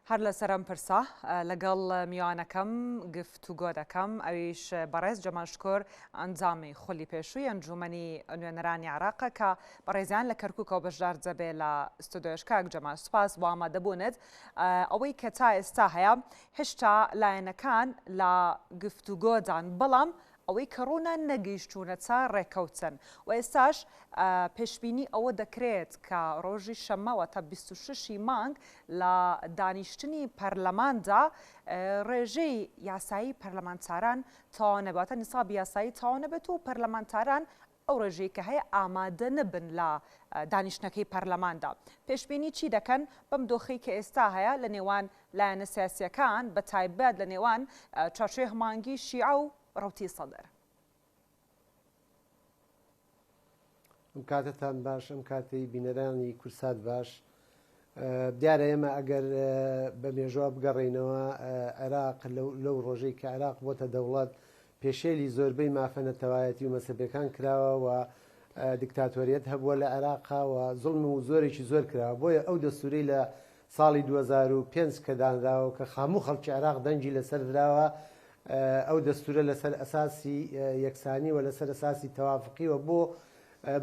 هەر لەسەر ئەم پرسە لەگەڵ میوانەکەم گفتوگۆ دەکەم، ئەویش بەڕێز جەمال شکور ئەندامی خولی پێشووی ئەنجوومەنی نوێنەرانی عێراقە کە بەڕێزیان لە کەرکووکەوە بەشدار دەبێ لە ستۆدیۆش. کاک جەمال سوپاس بۆ ئامادەبوونت. ئەوەی کە تا ئێستا هەیە هێشتا لایەنەکان لە گفتوگۆدان، بەڵام ئەوەی کە ڕوونە نەگەیشتوونەتە ڕێکەوتن و ئێستاش پێشبینی ئەوە دەکرێت کە ڕۆژی شەممە واتە 26 ی مانگ لە دانیشتنی پەرلەماندا ڕێژەی یاسایی پەرلەمانتاران تەواو نەبێت واتە نیسابی یاسایی تەواو نەبێت و پەرلەمانتاران ئەو ڕێژەی کە هەیە ئامادە نەبن لە دانیشتنەکەی پەرلەماندا. پێشبینی چی دەکەن بەم دۆخەی کە ئێستا هەیە لە نێوان لایەنە سیاسییەکان بە تایبەت لە نێوان چوارچێوەی هەماهەنگی شیعە و ڕەوتی سەدر؟ ئەم کاتەتان باش، ئەم کاتەی بینەرانی کورسات باش. دیارە ئێمە ئەگەر بە مێژوە بگەڕێینەوە عێراق لەو ڕۆژەی کە عێراق بۆتە دەوڵەت پێشێلی زۆربەی مافە نەتەوایەتی و مەسەبیەکان کراوە و دیکتاتۆریەت هەبووە لە عێراقا و زوڵم و زۆرێکی زۆر کراوە بۆیە ئەو دەستورەی لە ساڵی 2005 کە دانراوە کە هەموو خەڵکی عێراق دەنگی لەسەر دراوە ئەو دەستورە لەسەر ئەساسی یەکسانی و لەسەر ئەساسی تەوافقی و بۆ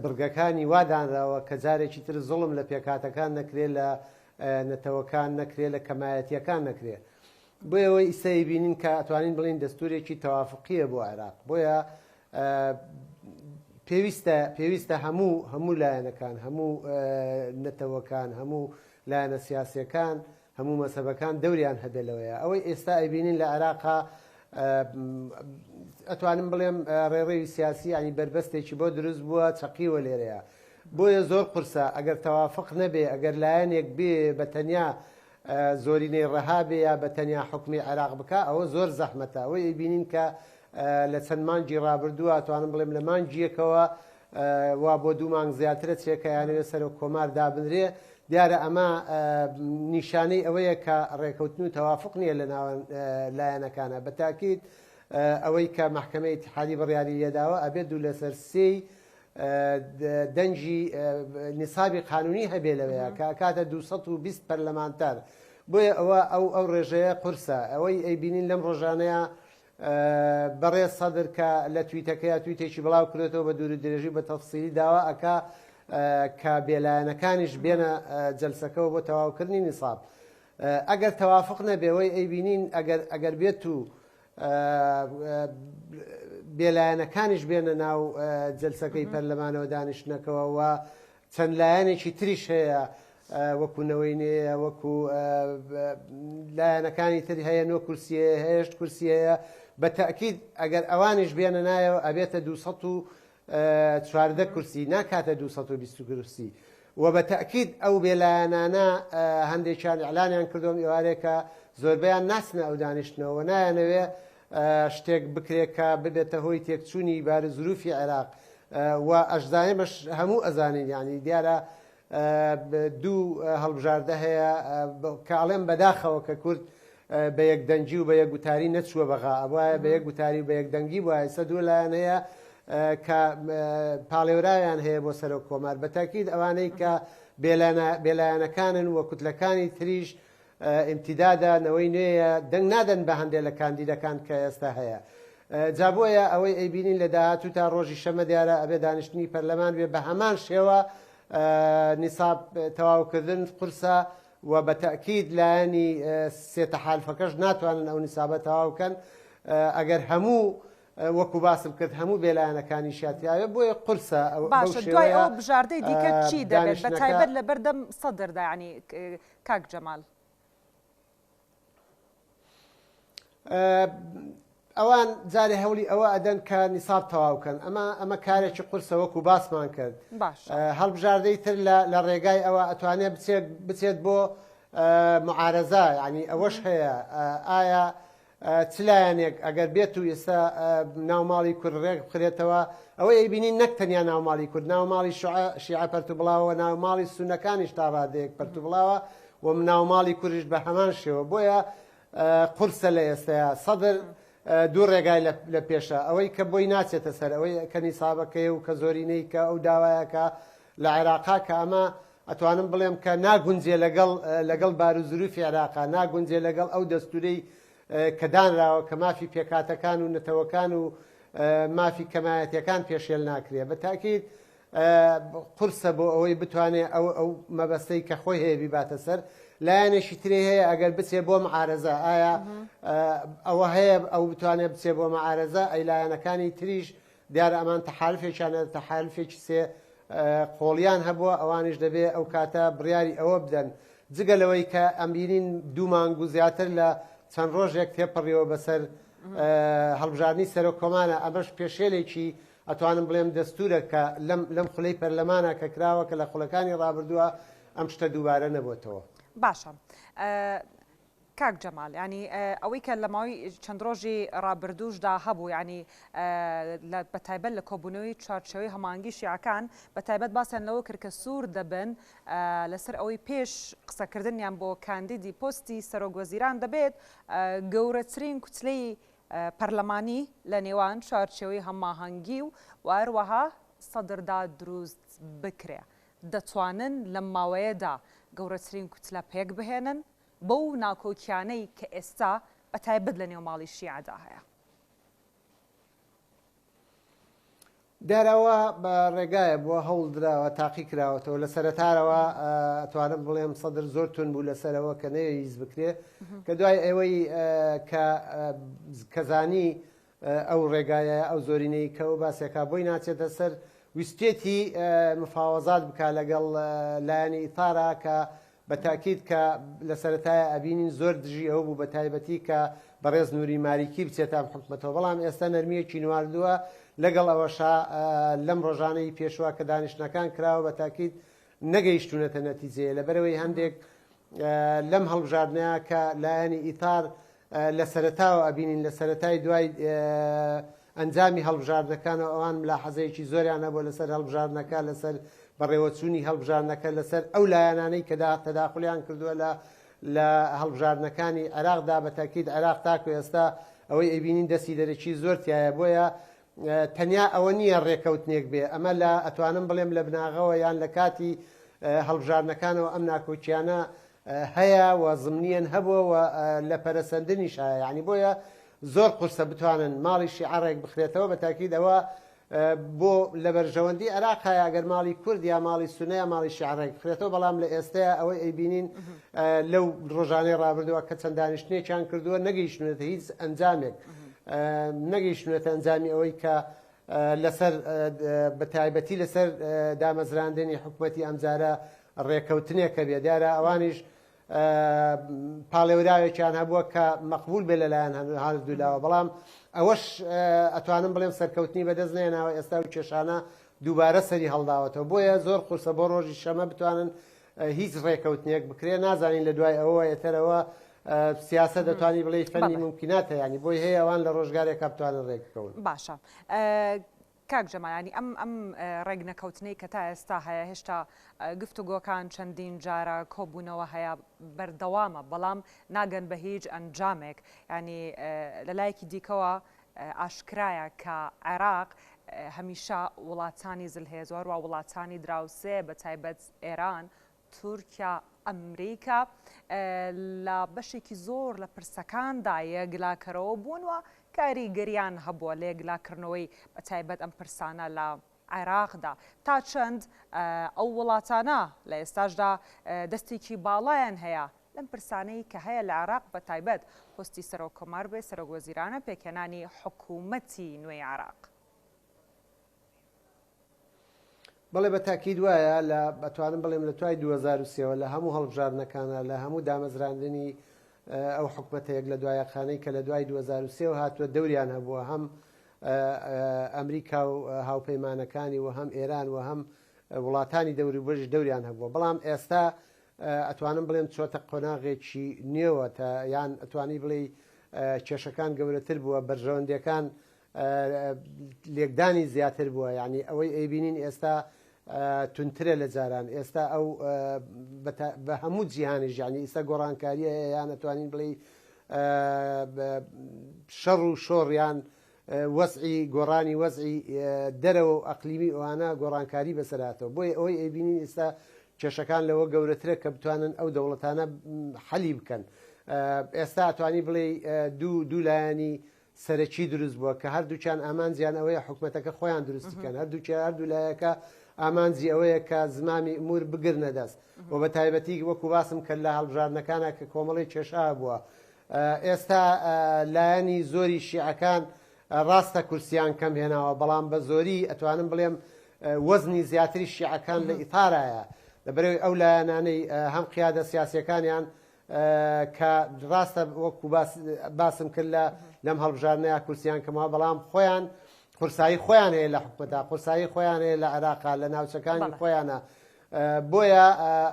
بڕگەکانی وا دانراوە کە جارێکی تر زوڵم لە پێکهاتەکان نەکرێ لە نەتەوەکان نەکرێ لە کەمایەتیەکان نەکرێ بۆیە ئەوەی ئیستا ئەیبینین کە ئەتوانین بڵێین دەستورێکی تەوافقیە بۆ عێراق بۆیە پێویستە پێویستە هەموو هەموو لایەنەکان هەموو نەتەوەکان هەموو لایەنە سیاسیەکان هەموو مەزهەبەکان دەوریان هەبێ لەوەیە ئەوەی ئێستا ئەیبینین لە عێراقا ئەتوانم بڵێم ڕێڕەوی سیاسی ینی بەربەستێکی بۆ دروست بووە چەقیوە لێرەیە بۆیە زۆر قورسە ئەگەر تەوافق نەبێ ئەگەر لایەنێک بێ بە تەنیا زۆرینەی ڕەها بێ یا بە تەنیا حکومی عێراق بکا ئەوە زۆر زەحمەتە ئەوەی ئەیبینین کە لە چەند مانگی ڕابردووە توانم بڵێم لە مانگیەکەوە وا بۆ دوو مانگ زیاترە چێ کە یانەوێ سەرۆک کۆمار دابنرێ دیارە ئەمە نیشانەی ئەوەیە کە ڕێکەوتن و تەوافق نییە لە ناوان لایەنەکانە بە تاکید ئەوەی کە مەحکەمەی ئیتیحادی بڕیاری لێداوە ئەبێت دوو لەسەر سێی دەنگی نیسابی قانونی هەبێ لەوەیە کە ئەکاتە 220 پەرلەمانتار بۆیە ئەوە ئەو ئەو ڕێژەیە قورسە ئەوەی ئەیبینین لەم ڕۆژانەیە بەڕێز سەدر کە لە تویتەکەیا تویتێکی بڵاو کردێتەوە بە دوور درێژی بە تەفسیلی داوا ئەکا کە بێلایەنەکانیش بێنە جەلسەکەەوە بۆ تەواوکردنی نیساب ئەگەر تەوافق نەبێ وەی ئەیبینین ئەگەر ئەگەر بێت و بێلایەنەکانیش بێنە ناو جەلسەکەی پەرلەمانەوە دانیشتنەکەوە و چەند لایەنێکی تریش هەیە وەکو نەوەی نوێیە وەکو لایەنەکانی تر هەیە نۆ کورسی هەیە هێشت کورسی هەیە بە تەئکید ئەگەر ئەوانیش بێنە نایەوە ئەبێتە 214 کورسی ناکاتە 220 کورسی و بە تەئکید ئەو بێلایەنانە هەندێکیان ئیعلانیان کردووە ئەم ئێوارەیە کە زۆربەیان ناچنە ئەو دانیشتنەوە و نایانەوێ شتێک بکرێ کە ببێتە هۆی تێکچوونی بار و زروفی عێراق و ئەشزانێمەش هەموو ئەزانین یانی دیارە دوو هەڵبژاردە هەیە کە ئەڵێم بەداخەوە کە کورد بە یەک دەنگی و بە یەک گوتاری نەچووە بەغا ئەبوایە بە یەک گوتاری و بە یەک دەنگی بوایە ئێستا دوو لایەن هەیە کە پاڵێوراویان هەیە بۆ سەرۆک کۆمار بە تاکید ئەوانەی کە بێلایەنەکانن و کوتلەکانی تریش ئیمتیدادە نەوەی نوێیە دەنگ نادەن بە هەندێک لە کاندیدەکان کە ئێستا هەیە جا بۆیە ئەوەی ئەیبینین لە داهاتوو تا ڕۆژی شەمە دیارە ئەبێ دانیشتنی پەرلەمان بێ بە هەمان شێوە نیساب تەواوکردن قورسە و بە تەئکید لایەنی سێ تەحالفەکەش ناتوانن ئەو نیسابە تەواو بکەن ئەگەر هەموو وەکو باسم کرد هەموو بێلایەنەکانیشیا تیاوێ بۆیە قورسە بەو باشە دوای شێوەیە ئەوە بژاردەی دیکە چی دەبێت بە دانیشتنەکە تایبەت لەبەردەم سەدردا یانی کاک جەمال؟ ئەوان جارێ هەوڵی ئەوە ئەدەن کە نیساب تەواو کەن ئەمە ئەمە کارێکی قورسە وەکو باسمان کرد هەڵبژاردەی تر لە ڕێگای ئەوە ئەتوانێت بچێت بچێت بۆ معارەزە ینی ئەوەش هەیە ئایا چ لایەنێک ئەگەر بێت و ئێستا ناوماڵی کورد ڕێک بخرێتەوە ئەوە ئەیبینین نەک تەنیا ناوماڵی کورد ناوماڵی شیعە پەرت و بڵاوە ناوماڵی سونەکانیش تا ڕادەیەک پەرت و بڵاوە و ناوماڵی کوردیش بە هەمان شێوە بۆیە قورسە لە ئێستایا سەدر دوو ڕێگای لە پێشە ئەوەی کە بۆی ناچێتە سەر ئەوەی کە نیسابەکەی و کە زۆرینەی کە ئەو داوایەکە لە عێراقا کە ئەمە ئەتوانم بڵێم کە ناگونجێ لەگەڵ لەگەڵ باروزروفی عێراقا، ناگونجێ لەگەڵ ئەو دەستورەی کە دانراوە کە مافی پێکهاتەکان و نەتەوەکان و مافی کەمایەتیەکان پێشێل ناکرێ. بە تاکید قورسە بۆ ئەوەی بتوانێ ئەو ئەو مەبەستەی کە خۆی هەیە بیباتە سەر. لایەنێکی تری هەیە ئەگەر بچێ بۆ معارەزە، ئایا ئەوە هەیە ئەو بتوانێ بچێ بۆ معارەزە؟ ئەی لایەنەکانی تریش دیارە ئەمان تەحالفێکیان هەیە، تەحالفێکی سێ قۆڵیان هەبووە، ئەوانیش دەبێ ئەو کاتە بڕیاری ئەوە بدەن. جگە لەوەی کە ئەمبینین دوو مانگ و زیاتر لە چەند ڕۆژێک تێپەڕیەوە بەسەر هەڵبژاردنی سەرۆک کۆمارە، ئەمەش پێشێلێکی ئەتوانم بڵێم دەستورە کە لەم لەم خولەی پەرلەمانە کە کراوە کە لە خولەکانی ڕابردووە ئەم شتە دووبارە نەبۆتەوە. باشە کاک جەمال یانی ئەوەی کە لە ماوەی چەند ڕۆژی ڕابردووشدا هەبوو یانی بە تایبەت لە کۆبوونەوەی چوارچێوەی هەماهەنگی شیعەکان بە تایبەت باسیان لەوە کرد کە سوور دەبن لەسەر ئەوەی پێش قسەکردنیان بۆ کاندیدی پۆستی سەرۆک وەزیران دەبێت گەورەترین کوتلەی پەرلەمانی لە نێوان چوارچێوەی هەماهەنگی و هەروەها سەدردا دروست بکرێ دەتوانن لەم ماوەیەدا گەورەترین کوتلە پێک بهێنن بەو ناکۆکیانەی کە ئێستا بە تایبەت لە نێو ماڵی شیعەدا هەیە. دیارە ئەوە بە ڕێگایە بووە، هەوڵ دراوە، تاقی کراوەتەوە. لە سەرەتارەوە ئەتوانم بڵێم سەدر زۆر توند بوو لەسەرەوە کە نەیەویست بکرێ، کە دوای ئەوەی کە کە زانی ئەو ڕێگایە ئەو زۆرینەی کە ئەو باسێکا بۆی ناچێتە سەر، ویستێتی مفاوەزات بکا لەگەڵ لایەنی ئیتارا کە بە تاکید کە لە سەرەتایا ئەبینین زۆر دژی ئەوە بوو بە تایبەتی کە بەڕێز نوری مالیکی بچێتە ئەم حکومەتەوە بەڵام ئێستا نەرمییەکی نواردووە لەگەڵ ئەوەشا لەم ڕۆژانەی پێشوە کە دانیشتنەکان کراوە بە تاکید نەگەیشتونەتە نەتیجەیە لەبەرئەوەی هەندێک لەم هەڵبژاردنەیە کە لایەنی ئیتار لە سەرەتاوە ئەبینین لە سەرەتای دوای ئەنجامی هەڵبژاردنەکانەوە ئەوان ملاحەزەیەکی زۆریان هەبووە لەسەر هەڵبژاردنەکە، لەسەر بەڕێوەچوونی هەڵبژاردنەکە، لەسەر ئەو لایەنانەی کە تەداخولیان کردووە لە لە هەڵبژاردنەکانی عێراقدا، بە تاکید عێراق تاکو ئێستا ئەوەی ئەیبینین دەستی دەرەکی زۆر تیایە، بۆیە تەنیا ئەوە نییە ڕێکەوتنێک بێ، ئەمە لە ئەتوانم بڵێم لە بناغەوە یان لە کاتی هەڵبژاردنەکانەوە ئەم ناکۆکیانە هەیە و زمنیەن هەبووە و لە پەرەسەندنیش هەیە یانی بۆیە زۆر قورسە بتوانن ماڵی شیعە ڕێک بخرێتەوە بە تاکید ئەوە بۆ لە بەرژەوەندی عێراق هەیە ئەگەر ماڵی کورد یا ماڵی سونە یا ماڵی شیعە ڕێک بخرێتەوە بەڵام لە ئێستەیە ئەوەی ئەیبینین لەو ڕۆژانەی ڕابردووە کە چەند دانیشتنێکیان کردووە نەگەیشتونەتە هیچ ئەنجامێک نەگەیشتونەتە ئەنجامی ئەوەی کە لەسەر بە تایبەتی لەسەر دامەزراندنی حکومەتی ئەمجارە ڕێکەوتنێک هەبێ دیارە ئەوانیش پاڵێوراوێکیان هەبووە کە مەقبول بێ لەلایەن هەردوولاوە بەڵام ئەوەش ئەتوانم بڵێم سەرکەوتنی بەدەست نێناوە ئێستا و کێشانە دووبارە سەری هەڵداوەتەوە بۆیە زۆر قورسە بۆ ڕۆژی شەمە بتوانن هیچ ڕێکەوتنێک بکرێ نازانین لە دوای ئەوە ئێتەرەوە سیاسە دەتوانی بڵێ فەنی ممکناتە ینی بۆی هەیە ئەوان لە ڕۆژگارێکا بتوانن ڕێک بکەون باشە کاک جەمال یانی ئەم ئەم ڕێکنەکەوتنەی کە تا ئێستا هەیە هێشتا گفتوگۆکان چەندین جارە کۆبوونەوە هەیە بەردەوامە بەڵام ناگەن بە هیچ ئەنجامێک ینی لە لایەکی دیکەوە ئاشکرایە کە عێراق هەمیشە وڵاتانی زلهێز و هەروە وڵاتانی دراوسێ بە تایبەت ئێران تورکیا، ئەمریکا لە بەشێکی زۆر لە پرسەکاندا یەکلاکەرەوە بوون و کاریگەریان هەبووە لە یەکلاکردنەوەی بە تایبەت ئەم پرسانە لە عێراقدا. تا چەند ئەو وڵاتانە لە ئێستاشدا دەستێکی باڵایان هەیە لەم پرسانەی کە هەیە لە عێراق بە تایبەت پۆستی سەرۆک کۆمار بێ سەرۆک وەزیرانە پێکهێنانی حکوومەتی نوێی عێراق. بەڵێ بە تاکید وایە لە ئەتوانم بڵێم لە دوای 2023 وە لە هەموو هەڵبژاردنەکانە لە هەموو دامەزراندنی ئەو حکومەتە یەک لە دوایەکانەی کە لە دوای 2023 وە هاتووە دەوریان هەبووە هەم ئەمریکا و هاوپەیمانەکانی و هەم ئێران و هەم وڵاتانی دەوروبەریش دەوریان هەبووە بەڵام ئێستا ئەتوانم بڵێم چۆتە قۆناغێکی نوێوە تا یان ئەتوانی بڵێی کێشەکان گەورەتر بووە بەرژەوەندیەکان لێکدانی زیاتر بووە یعنی ئەوەی ئەیبینین ئێستا تونترە لە جاران ئێستا ئەو بە هەموو جیهانیش یعنی ئیستا گۆڕانکاریە هەیە یان ئەتوانین بڵێ شەڕ و شۆڕیان وەزعی گۆڕانی وەزعی دەرەوە و ئەقلیمی ئەوانە گۆڕانکاری بەسەراتەوە بۆیە ئەوەی ئەیبینین ئێستا. کێشەکان لەوە گەورەترە کە بتوانن ئەو دەوڵەتانە حەلی بکەن. ئێستا ئەتوانی بڵێی دوو لایەنی سەرەکی دروست بووە کە هەردووکیان ئامانجیان ئەوەیە حکومەتەکە خۆیان دروستی کەن، هەردووکیان هەردوو لایەکە ئامانجی ئەوەیە کە زمامی ئمور بگرنە دەست و بە تایبەتی وەکو باسم کرد لە هەڵبژاردنەکانە کە کۆمەڵی کێشە هەبووە. ئێستا لایەنی زۆری شیعەکان ڕاستە کورسیان کەم هێناوە بەڵام بە زۆری ئەتوانم بڵێم وەزنی زیاتری شیعەکان لە ئیتارایە لەبەرەوەی ئەو لایەنانەی هەم قیادە سیاسیەکانیان کە ڕاستە وەکو باسم کرد لە لەم هەڵبژاردنەیە کورسیان کەمەوە بەڵام خۆیان قورسایی خۆیان هەیە لە حکومەتا قورسایی خۆیان هەیە لە عێراقا لە ناوچەکانی خۆیانە بۆیە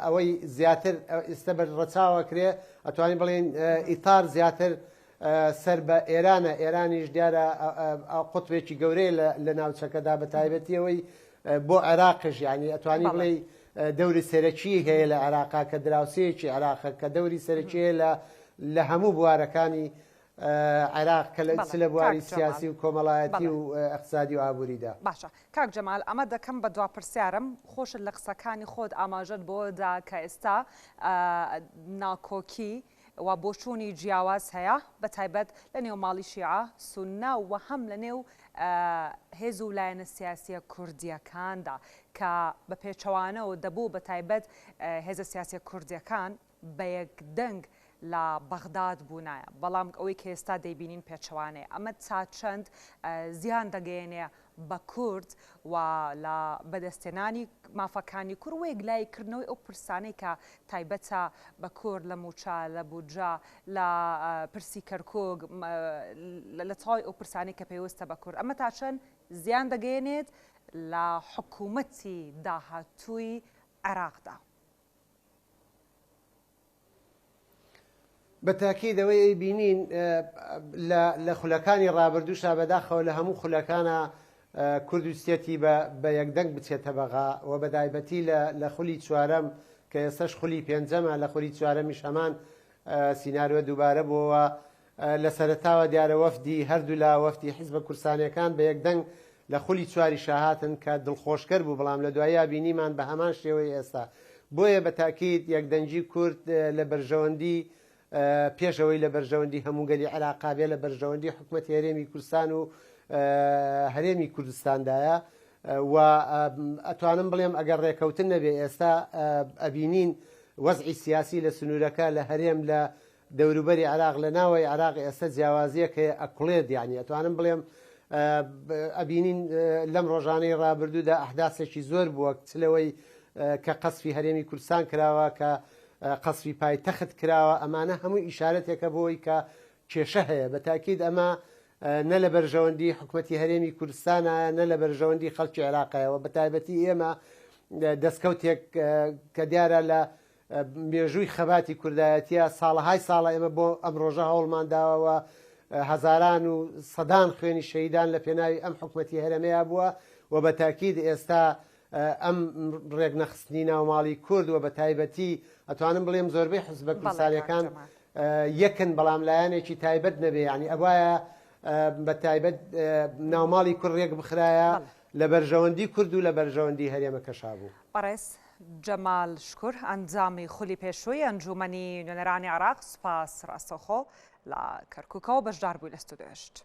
ئەوەی زیاتر ئێستا بەر ڕەچاوە کرێ ئەتوانین بڵێین ئیتار زیاتر سەر بە ئێرانە، ئێرانیش دیارە قوتبێکی گەورەیە لە ناوچەکەدا بە تایبەتی ئەوەی بۆ عێراقش یعنی ئەتوانی بڵێی دەوری سەرەکی هەیە لە عێراقا کە دراوسێیەکی عێراقە کە دەوری سەرەکی هەیە لە لە هەموو بوارەکانی عێراق کە چ لە بواری سیاسی و کۆمەڵایەتی و ئەقتصادی و ئابووریدا. باشە کاک جەمال ئەمە دەکەم بە دوا پرسیارم، خۆشت لە قسەکانی خۆت ئاماژەت بۆ دا کە ئێستا ناکۆکی و بۆچوونی جیاواز هەیە بە تایبەت لە نێو ماڵی شیعە، سوننە و هەم لە نێو هێز و لایەنە سیاسییە کوردییەکاندا کە بە پێچەوانەوە دەبوو بە تایبەت هێزە سیاسییە کوردییەکان بە یەک دەنگ لە بەغداد بوونایە، بەڵام ئەوەی کە ئێستا دەیبینین پێچەوانەیە. ئەمە تا چەند زیان دەگەیەنێ بە کورد و لە بەدەستهێنانی مافەکانی کورد و یەکلاییکردنەوەی ئەو پرسانەی کە تایبەتە بە کورد لە مووچە، لە بودجە، لە پرسی کەرکووک، لە تەواوی ئەو پرسانەی کە پەیوەستە بە کورد. ئەمە تا چەند زیان دەگەیەنێت لە حکوومەتی داهاتووی عێراقدا؟ بە تاکید ئەوەی ئەیبینین لە خولەکانی ڕابردووشا بەداخەوە لە هەموو خولەکانە کورد ویستێتی بە یەکدەنگ بچێتە بەغا و بە دایبەتی لە خولی چوارەم کە ئێستەش خولی پێنجەمە لە خولی چوارەمیش هەمان سیناریۆ دووبارە بووەوە لە سەرەتاوە دیارە وەفدی هەردوولا وەفدی حیزبە کوردستانیەکان بە یەک دەنگ لە خولی چواریشا هاتن کە دڵخۆشکەر بوو بەڵام لە دواییا بینیمان بە هەمان شێوەی ئێستا بۆیە بە تاکید یەکدەنگی کورد لە بەرژەوەندی پێش ئەوەی لە بەرژەوەندی هەموو گەلی عێراقا بێ لە بەرژەوەندی حکومەتی هەرێمی کوردستان و هەرێمی کوردستاندایە و ئەتوانم بڵێم ئەگەر ڕێکەوتن نەبێ ئێستا ئەبینین وەزعی سیاسی لە سنوورەکە لە هەرێم لە دەوروبەری عێراق لە ناوەی عێراق ئێستا جیاوازیەک هەیە ئەکوڵێت یانی ئەتوانم بڵێم ئەبینین لەم ڕۆژانەی ڕابردوودا ئەحداسێکی زۆر بووە چ لەوەی کە قەسفی هەرێمی کوردستان کراوە کە قەسفی پایتەخت کراوە ئەمانە هەموو ئیشارەتێکە بۆی کە کێشە هەیە بە تاکید ئەمە نە لە بەرژەوەندی حکومەتی هەرێمی کوردستانە نە لە بەرژەوەندی خەڵکی عێراقەوە بە تایبەتی ئێمە دەستکەوتێک کە دیارە لە مێژووی خەباتی کوردایەتیە، ساڵەهای ساڵە ئێمە بۆ ئەم ڕۆژە هەوڵمان داوە و هەزاران و سەدان خوێنی شەهیدان لە پێناوی ئەم حکومەتی هەرێمەیا بووە و بە تاکید ئێستا ئەم ڕێکنەخستنی ناوماڵی کورد و بە تایبەتی ئەتوانم بڵێم زۆربەی حزبە کوردستانیەکان یەکن بەڵام لایەنێکی تایبەت نەبێ یانی ئەبوایە بە تایبەت ناوماڵی کورد ڕێک بخرایە لە بەرژەوەندی کورد و لە بەرژەوەندی هەرێمەکەشا بوو. بەڕێز جەمال شکور، ئەندامی خولی پێشووی ئەنجوومەنی نوێنەرانی عێراق، سوپاس ڕاستەوخۆ لە کەرکووکەوە بەشداربووی لە ستۆدیۆ هەشت.